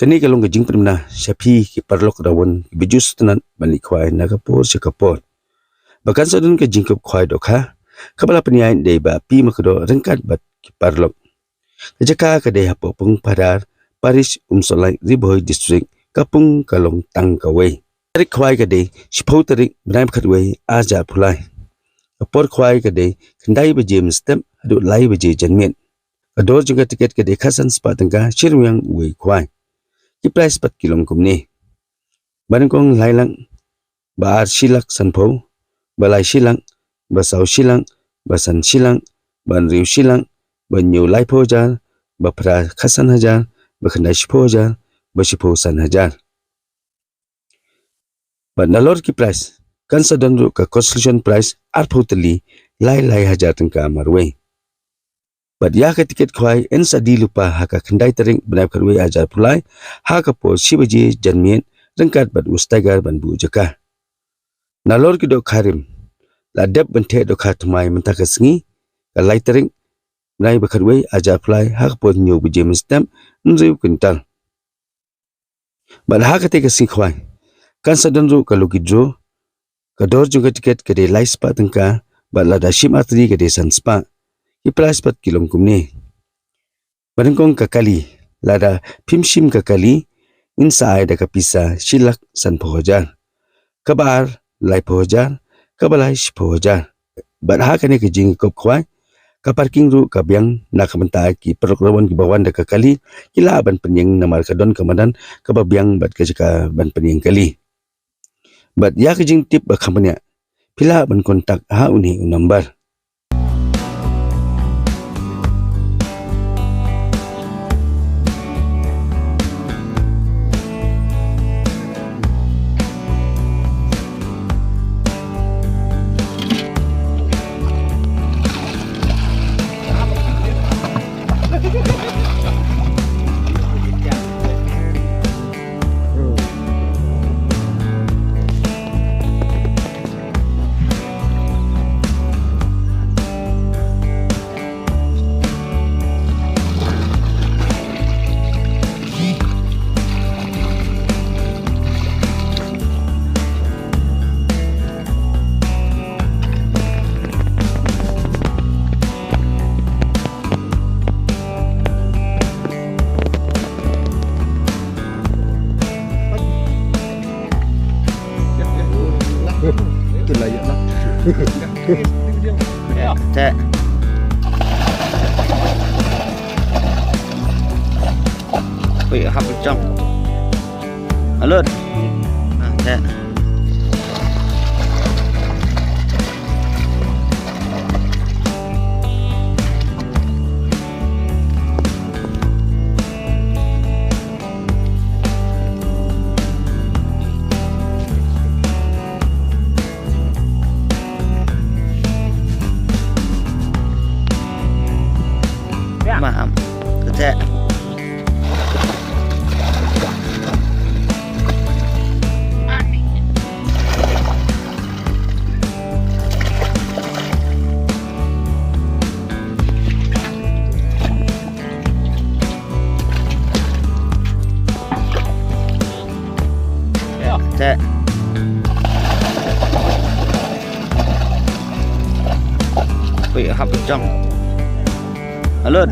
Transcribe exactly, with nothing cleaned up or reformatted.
Kane ka long ka jingpynbna sha phi ki paralok rangbah kiba ju sngewtynnat ban leit khwai na ka por sha ka por. Ba kan sa don ka jingkup khwai dohkha kaba la pynïaid da i Bah P. Makdoh ryngkat bad ki paralok. Ka jaka ka dei hapoh Pung Phadar, Parish Umsohlait, Ri Bhoi District, ka pung ka long tang kawei. Tarik khwai ka dei shiphew tarik bnai ba khatwei arhajar arphew lai. Ka por khwai ka dei khyndai baje mynstep haduh lai baje janmiet. Ka dor jong ka tiket ka dei khatsan spah tyngka shi ryngwiang uwei u khwai. Ki prize pat ki long kumne: ba nyngkong lai lak, ba ar shi lak sanphew, ba lai shi lak, ba saw shi lak, ba san shi lak, ba hynriew shi lak, ba hynñiew laiphew hajar, ba phra khatsan hajar, ba khyndai shiphew hajar, ba shiphew san hajar. Bad nalor ki prize kan sa don ruh ka consolation prize arphew tylli, lai lai hajar tyngka marwei. Bad ïa ka tiket khwai yn sa die lypa ha ka khyndai tarik bnai ba khatwei arhajar arphew lai ha ka por shi baje janmiet ryngkat bad u steiger ban buh jaka. Nalor ki dohkha rim, la dep ban theh dohkha thymmai mynta ka sngi, ka lai tarik bnai ba khatwei arhajar arphew lai ha ka por hynñiew baje mynstep, hynriew kwintal. Bad ha katei ka sngi khwai kan sa don ruh ka lucky draw. Ka dor jong ka tiket ka dei lai spah tyngka, bad lada shim artylli ka dei san spah. Ki prize pat ki long kumne: ba nyngkong ka kali, lada phim shim ka kali, yn sa ai da ka pisa shi lak sanphew hajar. Kaba ar laiphew hajar, kaba lai shiphew hajar. Bad ha kane ka jingkup khwai, ka parking ruh ka biang, na ka bynta ki paralok rangbah kiba wan da ka kali ki lah ban pynïeng namar ka don ka madan kaba biang bad ka jaka ban pynïeng kali. Bad ïa ka jingtip ba kham bniah, phi lah ban contact ha une u number. Te. Wait, hap jump. Alert. Ah, te. Mam. Kete. Te. Wait, hap jump. Alert.